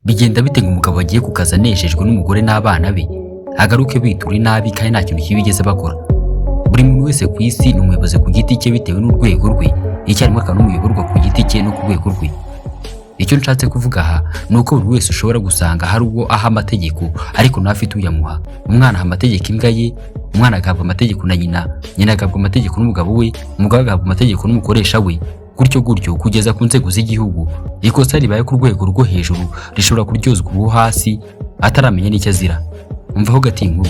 Bigenda bite ngo umugabo agiye ku kazi anejejwe n'umugore n'abana be, agaruke bitura inabi kandi nta kintu kibi bigeze bakora? Buri muntu wese ku isi ni umuyobozi ku giti cye bitewe n'urwego rwe, icyarimwe akaba n'umuyoborwa ku giti cye no ku rwego rwe. Icyo nshatse kuvuga aha ni uko buri wese ushobora gusanga hari uwo aha amategeko ariko nawe afite uyamuha. Umwana aha amategeko imbwa ye, umwana agahabwa amategeko na nyina, nyina agahabwa amategeko n'umugabo we, umugabo agahabwa amategeko n'umukoresha we, gutyo gutyo kugeza ku nzego z'igihugu. Ikosa ribaye ku rwego rwo hejuru rishobora kuryozwa uwo hasi ataramenya n'icyo azira. Umvaho gati inkuru.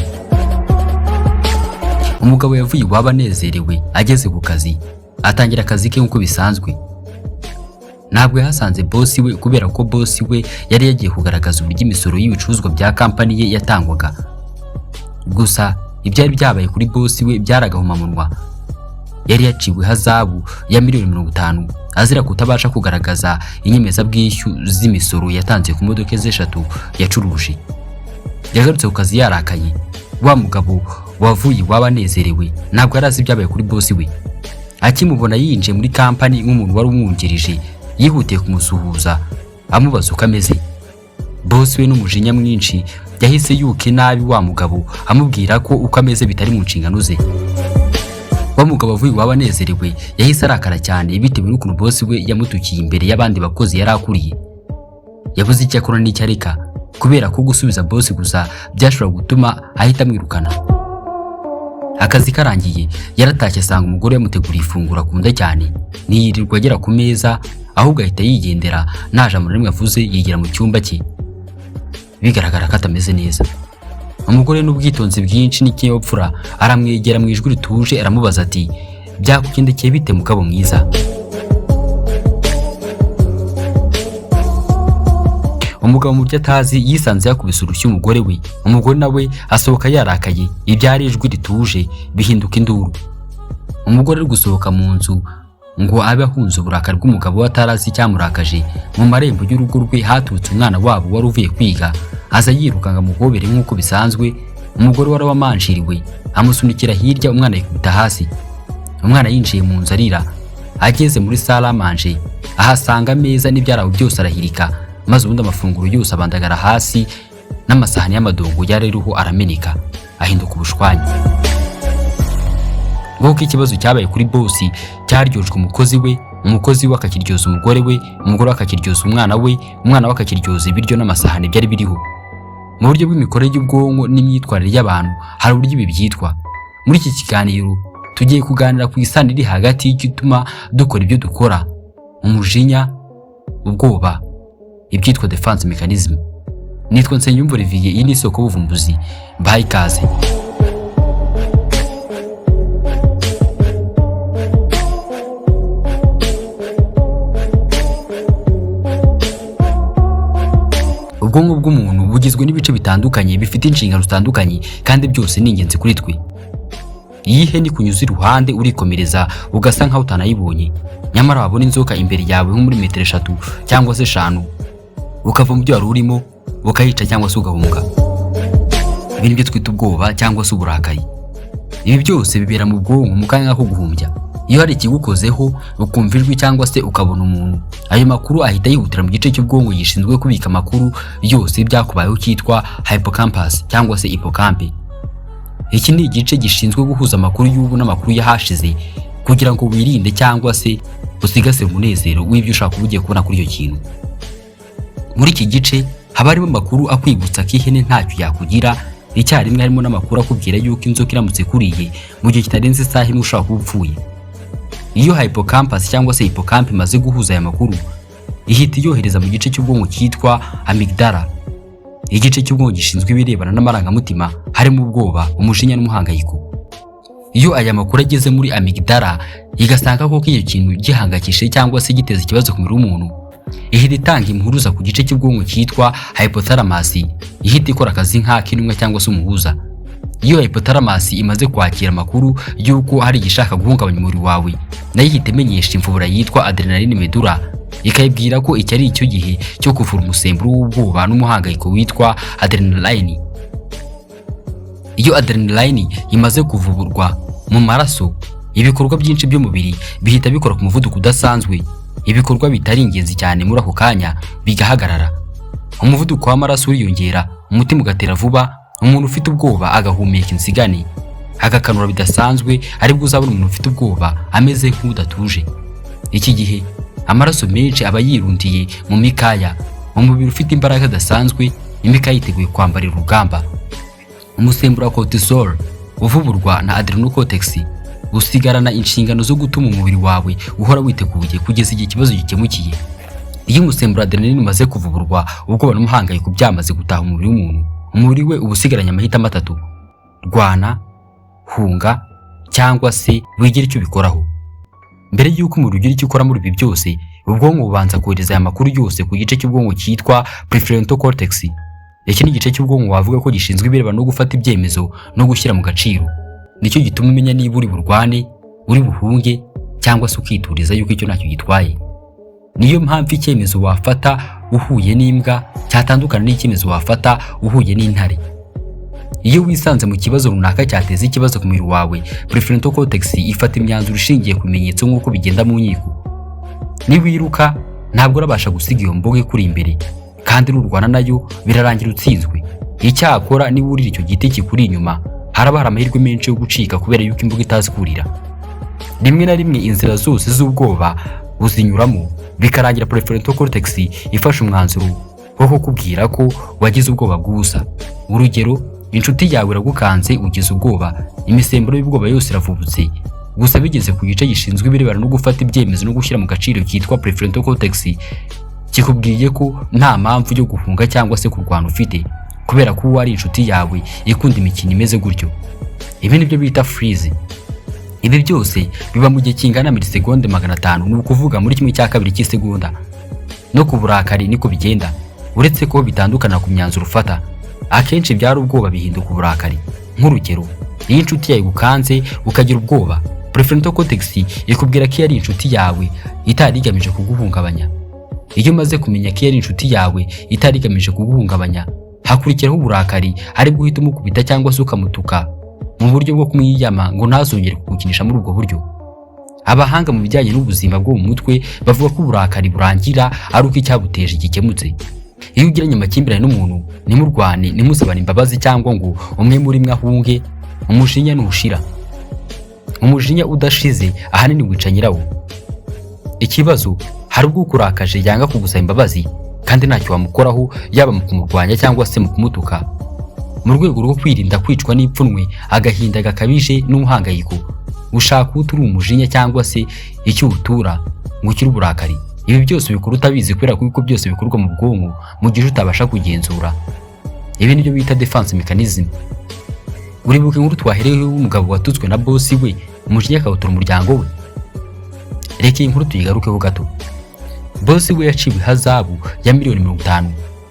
Umugabo yavuye iwabo anezerewe, ageze ku kazi atangira akazi ke nk'uko bisanzwe. Ntabwo yahasanze bosi we kubera ko bosi we yari yagiye kugaragaza uburyo imisoro y'ibicuruzwa bya kampani ye yatangwaga. Gusa ibyari byabaye kuri bosi we byari agahomamunwa. Yari yaciwe ihazabu ya miliyoni 50 azira kutabasha kugaragaza inyemezabwishyu z'imisoro yatanze ku modoka ze 3 yacuruje. Yagarutse ku kazi yarakaye. Wa mugabo wavuye iwabo anezerewe ntabwo yari azi ibyabaye kuri bosi we. Akimubona yinjiye muri kampani nk'umuntu wari umwungirije, yihutiye kumusuhuza amubaza uko ameze. Bosi we n'umujinya mwinshi yahise yuka nabi wa mugabo, amubwira ko uko ameze bitari mu nshingano ze. Wa mugabo avuye iwabo anezerewe yahise arakara cyane bitewe n'ukuntu bosi we yamutukiye imbere y'abandi bakozi yari akuriye. Yabuze icyo akora n'icyo areka kubera ko gusubiza bosi gusa byashobora gutuma ahita amwirukana. Akazi karangiye yaratashye asanga umugore yamuteguriye ifunguro akunda cyane. Ntiyirirwa agera ku meza, ahubwo ahita yigendera nta jambo na rimwe avuze, yigira mu cyumba cye bigaragara ko atameze neza. Umugore n'ubwitonzi bwinshi n'ikinyabupfura aramwegera mu ijwi rituje aramubaza ati: "Byakugendekeye bite, mugabo mwiza?" Umugabo mu byo atazi yisanze yakubise urushyi umugore we. Umugore nawe asohoka yarakaye, ibyari ijwi rituje bihinduka induru. Umugore ari gusohoka mu nzu ngo abe ahunze uburakari bw'umugabo we atarazi icyamurakaje, mu marembo y'urugo rwe haturutse umwana wabo wari uvuye kwiga, aza yirukanga muhobere nk'uko bisanzwe. Umugore wari wamanjiriwe amusunikira hirya, umwana yikubita hasi. Umwana yinjiye mu nzu arira, ageze muri salle à manger ahasanga ameza n'ibyaraho byose arahirika, maze ubundi amafunguro yose abandagara hasi n'amasahani y'amadongo yari ariho arameneka ahinduka ubushwanyi. Nk'uko ikibazo cyabaye kuri bosi cyaryojwe umukozi we, umukozi we akakiryoza umugore we, umugore we akakiryoza umwana we, umwana we akakiryoza ibiryo n'amasahani byari biriho. Mu buryo bw'imikorere y'ubwonko n'imyitwarire y'abantu hari uburyo ibi byitwa. Muri iki kiganiro tugiye kuganira ku isano iri hagati y'igituma dukora ibyo dukora, umujinya, ubwoba, ibyitwa defense mechanism. Nitwa Nsengiyumva Olivier, iyi ni isoko y'ubuvumbuzi. Mbahaye ikaze. Ubwonko bw'umuntu bugizwe n'ibice bitandukanye bifite inshingano zitandukanye kandi byose ni ingenzi kuri twe. Iyi ihene ikunyuze iruhande urikomereza ugasa nkaho utanayibonye, nyamara wabona inzoka imbere yawe nko muri metero 3 cyangwa se 5 ukava mu byo wari urimo ukayica cyangwa se ugahunga. Ibi nibyo twita ubwoba cyangwa se uburakari. Ibi byose bibera mu bwonko mu kanya ko guhumbya. Iyo hari ikigukozeho ukumva ijwi cyangwa se ukabona umuntu, ayo makuru ahita yihutira mu gice cy'ubwonko gishinzwe kubika amakuru yose y'ibyakubayeho cyitwa hippocampus cyangwa se hippocampe. Iki ni igice gishinzwe guhuza amakuru y'ubu n'amakuru y'ahashize kugira ngo wirinde cyangwa se usigasire umunezero w'ibyo ushaka kuba ugiye kubona kuri icyo kintu. Muri iki gice haba harimo amakuru akwibutsa ko ihene ntacyo yakugira, icyarimwe harimo n'amakuru akubwira yuko inzoka iramutse ikuriye mu gihe kitarenze isaha imwe ushobora kuba upfuye. Iyo hippocampus cyangwa se hippocampe imaze guhuza aya makuru, ihita iyohereza mu gice cy'ubwonko cyitwa amygdala, igice cy'ubwonko gishinzwe ibirebana n'amarangamutima harimo ubwoba, umujinya n'umuhangayiko. Iyo aya makuru ageze muri amygdala igasanga koko icyo kintu gihangayikishije cyangwa se giteza ikibazo ku mubiri w'umuntu, ihita itanga impuruza ku gice cy'ubwonko cyitwa hypothalamus, ihita ikora akazi nk'ak'intumwa cyangwa se umuhuza. Iyo hypothalamus imaze kwakira amakuru y'uko hari igishaka guhungabanya umubiri wawe, nayo ihita imenyesha imvubura yitwa adrenaline medulla, ikayibwira ko iki ari icyo gihe cyo kuvura umusemburo w'ubwoba n'umuhangayiko witwa adrenaline. Iyo adrenaline imaze kuvuburwa mu maraso, ibikorwa byinshi by'umubiri bihita bikora ku muvuduko udasanzwe, ibikorwa bitari ingenzi cyane muri ako kanya bigahagarara. Umuvuduko w'amaraso uriyongera, umutima ugatera vuba, umuntu ufite ubwoba agahumeka insigane, agakanura bidasanzwe, aribwo uzabona umuntu ufite ubwoba ameze nk'udatuje. Iki gihe amaraso menshi aba yirundiye mu mikaya, umubiri ufite imbaraga zidasanzwe, imikaya yiteguye kwambarira urugamba. Umusemburo wa cortisol uvuburwa na adrenal cortex usigarana inshingano zo gutuma umubiri wawe uhora witeguye kugeza igihe ikibazo gikemukiye. Iyo umusemburo adrenaline umaze kuvuburwa, ubwoba n'umuhangayiko byamaze gutaha umubiri w'umuntu, umubiri we uba usigaranye amahitamo atatu: rwana, hunga cyangwa se wigire icyo ubikoraho. Mbere y'uko umubiri ugira icyo ukora muri ibi byose, ubwonko bubanza kohereza aya makuru yose ku gice cy'ubwonko cyitwa prefrontal cortex. Iki ni igice cy'ubwonko wavuga ko gishinzwe ibirebana no gufata ibyemezo no gushyira mu gaciro. Nicyo gituma umenya niba uri burwane, uri buhunge cyangwa se ukituriza yuko icyo ntacyo gitwaye. Niyo mpamvu icyemezo wafata uhuye n'imbwa cyatandukana n'icyemezo wafata uhuye n'intare. Iyo wisanze mu kibazo runaka cyateza ikibazo ku mubiri wawe, prefrontal cortex ifata imyanzuro ishingiye ku bimenyetso nk'uko bigenda mu nkiko. Niwiruka, ntabwo urabasha gusiga iyo mboga ikuri imbere, kandi nurwana nayo birarangira utsinzwe. Icyakora niba urira icyo giti kikuri inyuma, haraba hari amahirwe menshi yo gucika kubera yuko imboga itazi kurira. Rimwe na rimwe inzira zose z'ubwoba uzinyuramo, bikarangira prefrontal cortex ifashe umwanzuro wo kukubwira ko wagize ubwoba bw'ubusa. Urugero, inshuti yawe iragukanze, ugize ubwoba, imisemburo y'ubwoba yose iravubutse. Gusa bigeze ku gice gishinzwe ibirebana no gufata ibyemezo no gushyira mu gaciro cyitwa prefrontal cortex, kikubwiye ko nta mpamvu yo guhunga cyangwa se kurwana ufite, kubera ko uwo ari inshuti yawe ikunda imikino imeze gutyo. Ibi nibyo bita freeze. Ibi byose biba mu gihe kingana na milisegonde 500, ni ukuvuga muri ½ cy'isegonda. No ku burakari niko bigenda, uretse ko bitandukana ku myanzuro ufata. Akenshi byari ubwoba bihinduka uburakari. Nk'urugero, iyo inshuti yawe igukanze ukagira ubwoba, prefrontal cortex ikubwira ko iyo ari inshuti yawe itari igamije kuguhungabanya. Iyo umaze kumenya ko iyo ari inshuti yawe itari igamije kuguhungabanya, hakurikiraho uburakari, aribwo uhita umukubita cyangwa se ukamutuka mu buryo bwo kumwiyama ngo ntazongere kugukinisha muri ubwo buryo. Abahanga mu bijyanye n'ubuzima bwo mu mutwe bavuga ko uburakari burangira ari uko icyabuteje gikemutse. Iyo ugiranye amakimbirane n'umuntu, ntimurwane, ntimusabane imbabazi cyangwa ngo umwe muri mwe ahunge, umujinya ntushira. Umujinya udashize ahanini wica nyirawo. Ikibazo, hari ubwo ukurakaje yanga kugusaba imbabazi kandi ntacyo wamukoraho, yaba mu kumurwanya cyangwa se mu kumutuka. Mu rwego rwo kwirinda kwicwa n'ipfunwe, agahinda gakabije n'umuhangayiko, ushaka utura umujinya cyangwa se icyo uwutura ngo ukire uburakari. Ibi byose ubikora utabizi, kubera ko byose bikorwa mu bwonko mu gihe utabasha kugenzura. Ibi nibyo bita defense mechanism. Uribuka inkuru twahereyeho y'umugabo watutswe na boss we, umujinya akawutura umuryango we? Reka iyi nkuru tuyigarukeho gato. Boss we yaciwe ihazabu ya miliyoni 50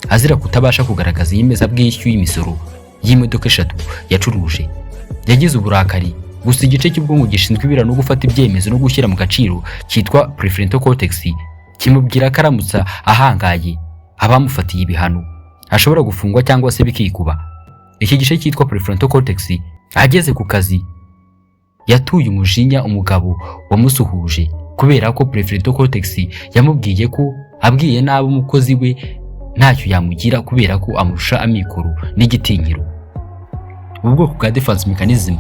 azira kutabasha kugaragaza inyemezabwishyu y'imisoro y'imodoka eshatu yacuruje. Yagize uburakari, gusa igice cy'ubwonko gishinzwe ibirana no gufata ibyemezo no gushyira mu gaciro cyitwa prefrontal cortex kimubwira ko aramutse ahangaye abamufatiye ibihano ashobora gufungwa cyangwa se bikikuba. Iki gice cyitwa prefrontal cortex, ageze ku kazi yatuye umujinya umugabo wamusuhuje, kubera ko prefrontal cortex yamubwiye ko abwiye nabi umukozi we ntacyo yamugira, kubera ko amurusha amikoro n'igitinyiro. Ubu bwoko bwa defense mechanism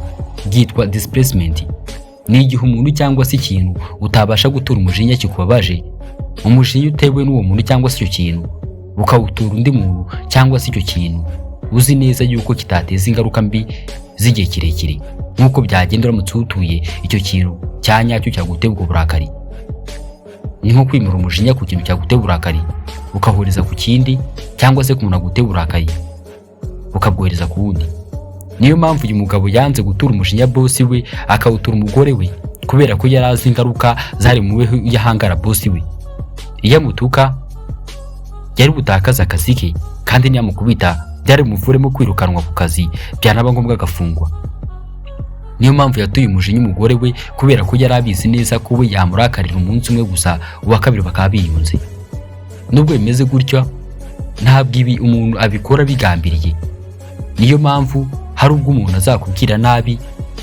bwitwa displacement. Ni igihe umuntu cyangwa se ikintu utabasha gutura umujinya kikubabaje, umujinya utewe n'uwo muntu cyangwa se icyo kintu, ukawutura undi muntu cyangwa se icyo kintu uzi neza yuko kitateza ingaruka mbi z'igihe kirekire nk'uko byagenda uramutse utuye icyo kintu cya nyacyo cyagutera ubwo burakari. Ni nko kwimura umujinya ku kintu cyagutera uburakari ukahuriza ku kindi, cyangwa se ku muntu agutera uburakari ukabwohereza ku wundi. Niyo mpamvu uyu mugabo yanze gutura umujinya boss we, akawutura umugore we, kubera ko yari azi ingaruka zari mubeho iyo ahangara boss we. Iyo amutuka yari butakaze akazi ke, kandi niyamukubita byari bumuvuremo kwirukanwa ku kazi, byanaba ngombwa agafungwa. Niyo mpamvu yatuye umujinya umugore we, kubera ko yari abizi neza ko we yamurakarira umunsi umwe gusa, uwa kabiri bakaba biyunze. Nubwo bimeze gutyo, ntabwo ibi umuntu abikora bigambiriye. Niyo mpamvu hari ubwo umuntu azakubwira nabi,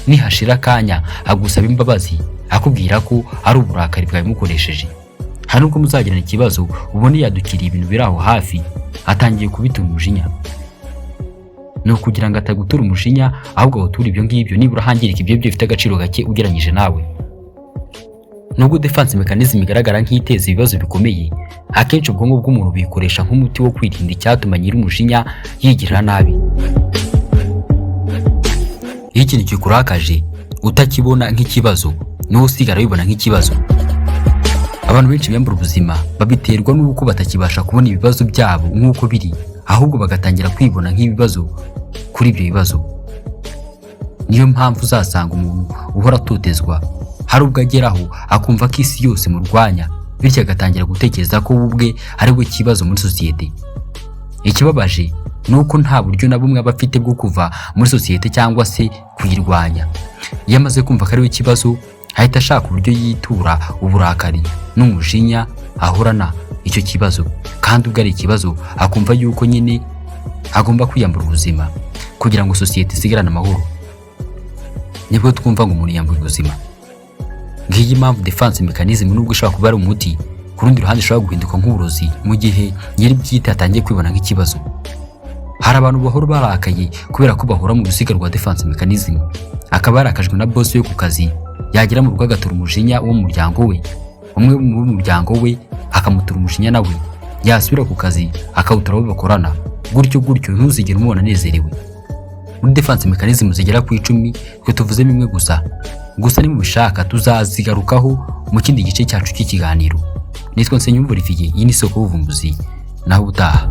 nihashira akanya agusaba imbabazi akubwira ko ari uburakari bwabimukoresheje. Hari nubwo muzagirana ikibazo, ubone yadukiriye ibintu biri aho hafi, Atangiye kubitura umujinya. Ni ukugira ngo atagutura umujinya, ahubwo awuture ibyo ngibyo, nibura hangirika ibyo bifite agaciro gake ugereranyije nawe. Nubwo defense mechanism igaragara nk'iteza ibibazo bikomeye, akenshi ubwonko bw'umuntu buyikoresha nk'umuti wo kwirinda icyatuma nyir'umujinya yigirira nabi. Iyo ikintu kikurakaje utakibona nk'ikibazo, niwo usigara wibona nk'ikibazo. Abantu benshi biyambura ubuzima babiterwa n'uko batakibasha kubona ibibazo byabo nk'uko biri, ahubwo bagatangira kwibona nk'ibibazo kuri ibyo bibazo. Niyo mpamvu uzasanga umuntu uhora atotezwa hari ubwo ageraho akumva ko isi yose imurwanya, bityo agatangira gutekereza ko we ubwe ari we kibazo muri sosiyete. Ikibabaje ni uko nta buryo na bumwe aba afite bwo kuva muri sosiyete cyangwa se kuyirwanya. Iyo amaze kumva ko ari we kibazo, ahita ashaka uburyo yitura uburakari n'umujinya ahorana icyo kibazo, kandi ubwo ari ikibazo akumva yuko nyine agomba kwiyambura ubuzima kugira ngo sosiyete isigarane amahoro. Nibwo twumva ngo umuntu yambuye ubuzima. Ngiyi impamvu defense mechanism, nubwo ishobora kuba ari umuti, ku rundi ruhande ishobora guhinduka nk'uburozi mu gihe nyiri bwite atangiye kwibona nk'ikibazo. Hari abantu bahora barakaye kubera ko bahora mu ruziga rwa defense mechanism. Akaba yarakajwe na boss we ku kazi, yagera mu rugo agatura umujinya wo mu muryango we, umwe mu muryango we akamutura umujinya nawe, yasubira ku kazi akawutura abo bakorana, gutyo gutyo, ntuzigere umubona anezerewe. Muri defense mechanism zigera ku 10, twe tuvuzemo imwe gusa gusa. Nimubishaka tuzazigarukaho mu kindi gice cyacu cy'ikiganiro. Nitwa Nsengiyumva Olivier, iyi ni Isoko y'Ubuvumbuzi. Naho ubutaha.